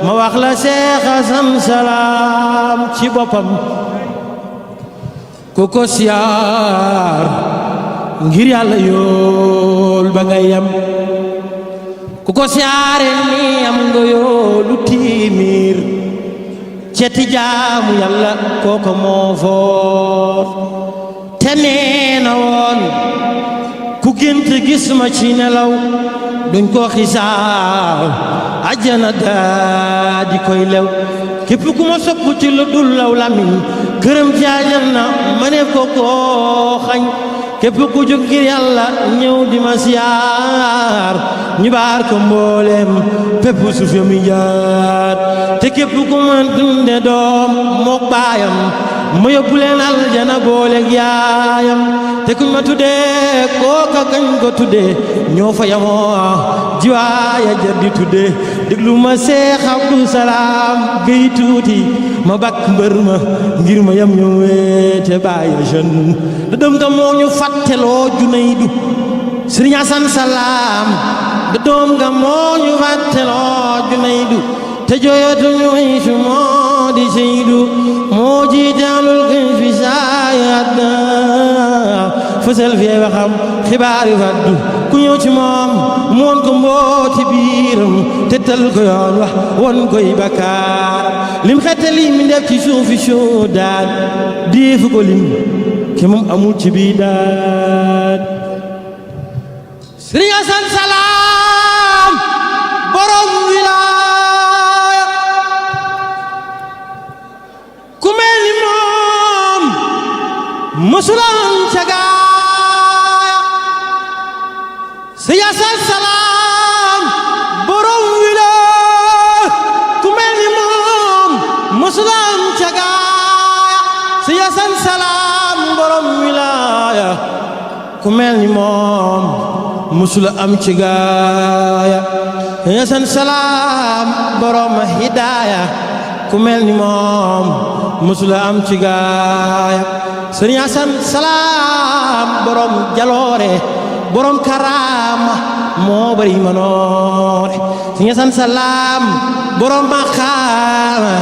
ma wax la Seex Asan Salaam ci boppam ku ko siyaar ngir yàlla yool ba ngay yam ku ko siyaare ni am nga yoolu tiimir ceti jaamu yàlla kooko moo foor te nee na woon ku gént gis ma ci nelaw duñ ko xisaab ajjana daa di koy lew képp ku ma sopp ci lu dul law lamiñ këram jaajal na ma ne ko koo xañ képp ku jóg ngir yàlla ñëw di ma siyaar ñu baar ko mbooleem fépp suuf ya mi jaar te képp ku ma dunde doom mook baayam ma yóbbu leen aljana booleeg yaayam te kuñ ma tuddee kooka kañ ko tuddee ñoo fa yamoo jiwaaya jar di tuddee déglu ma Seex Abdu Salaam Géy tuuti ma bakk mbër ma ngir ma yam ñu weete bàyyi jeune da dem nga moo ñu fàtteloo Junaydu Sëriñ Asan Salaam da doom nga moo ñu fàtteloo Junaydu te jooyatu ñu su moo di Seydu moo jiitaalul gën fi saayat na fësal fee waxam xibaari faddu ku ñëw ci moom mu won ko mbooti biiram te tal ko yoon wax won koy bakkaar lim xettali mi def ci suufi soo daan deefu ko lim ke moom amul ci bii daan Sëriñ Asan Salaam borom wilaaya ku mel ni moom mësulam ca gaaya Sëriñ Asan Salaam borom wilaaya ku mel ni moom mësulam ca gaaya Sëriñ Asan Salaam borom wilaaya ku mel ni moom musula am ci gaaya Sëriñ Asan Salaam borom hidaaya ku mel ni moom musula am ci gaaya Sëriñ Asan Salaam borom jaloore borom karaama moo bari manoore Sëriñ Asan Salaam borom maqaama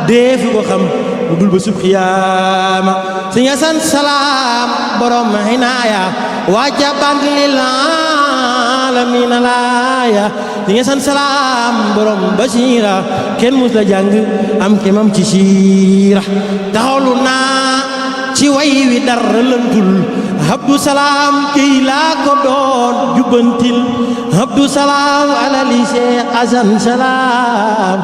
deefu ko xam bu dul ba sub xiyaama Sëriñ Asan Salaam borom hinaaya waajaban lil aalamiina laaya Sëriñ Asan Salaam borom basiira kenn mus la jàng am kemam ci siira taxawlu naa ci way wi dara lëntul Abdu Salaam Géy laa ko doon jubbantil Abdu Salaam alali Seex Asan Salaam